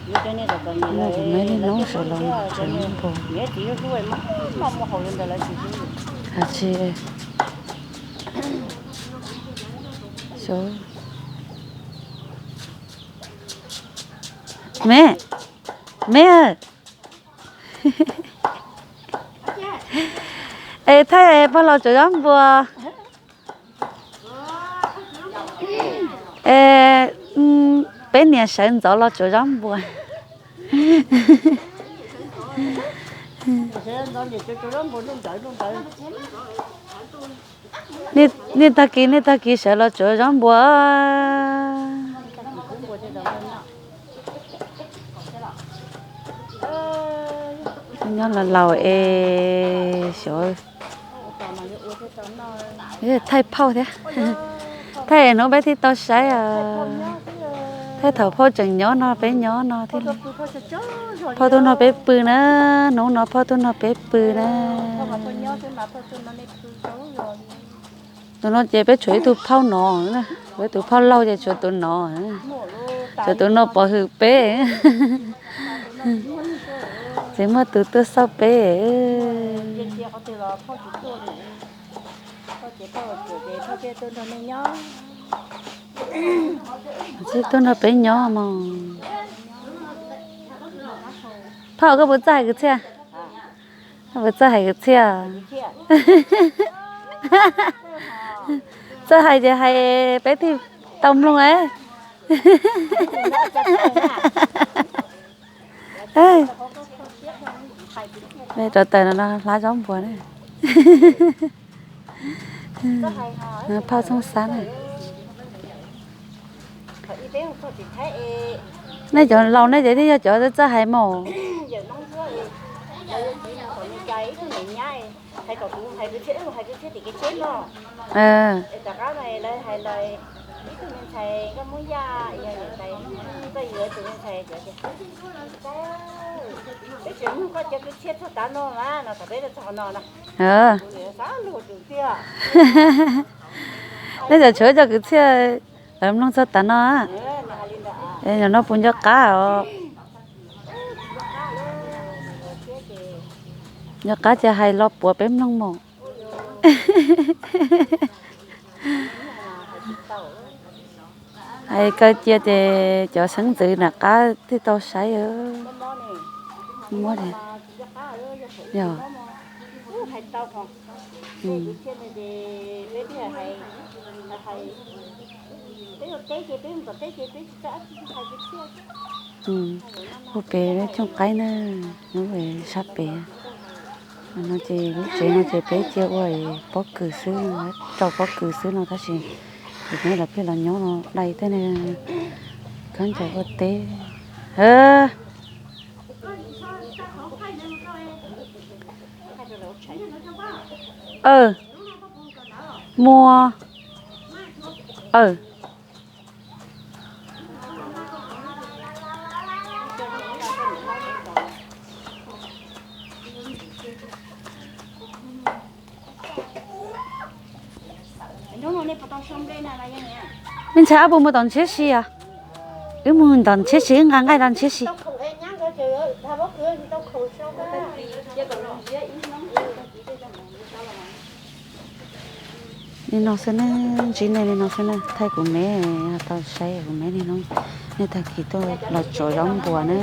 Kuv me niaj hnub sawv los tsev npua. Has tsis, me, me, es thaij pog los tsuav zaub npua. Es peb niam sawv ntxov los tsuav zaub npua. Niaj tag kis niaj tag kis sawv los tsuav zaub npua. Nyob laus laus es xyov thaij phauj thiab. Thaij hnub peb thiaj tau saib. Thaij thaum phauj tseem nyob no peb nyob no thiaj li. Phauj tuaj nrog peb pw na, hnub no phauj tuaj nrog peb pw na. Tus no ces peb tshuav ib tug phauj no, tshuav tus phauj laug ces tshuav tus no, tshuav tus no pov hwm peb. Tsis muaj tus tuaj xauj peb. Tsis tuaj nrog peb nyob mog. Phauj, koj puas txawj hais kwv txhiaj? Koj puas txawj hais kwv txhiaj? Txawj hais ces hais peb thiaj tau mloog. Rau taws no hlab zaub npua na. Phauj Txooj Xab na. Nej cov laus nej ces thiaj yog cov txawj hais mas. Nej cov tshuav cov kwv txhiaj lawv mloog txog tav no. Nyuam no puas nco qab os? Nco qab ces hais los puav peb mloog mog. Hais kaw cia ces cov xeeb ntxwv nram qab thiaj tau saib. Muab, yog, hu pem cooj qaib na, sab pem. No ces lub tsev no ces peb cia ua pob kws xwb, rau pob kws xwb no tab sis ces peb los pheej los nyob no dai tej neeg khaub ncaws ua teb. Muaj, me ntxhais, ob puas mus tom ntshiab si os? Wb mus tom ntshiab si, wb nqa nqaij rau ntshiab si. Li no xwb ne, ntsib nej li no xwb ne, thaij kuv me, tau saib kuv me li no. Nej tag kis tuaj los tsuav zaub npua na.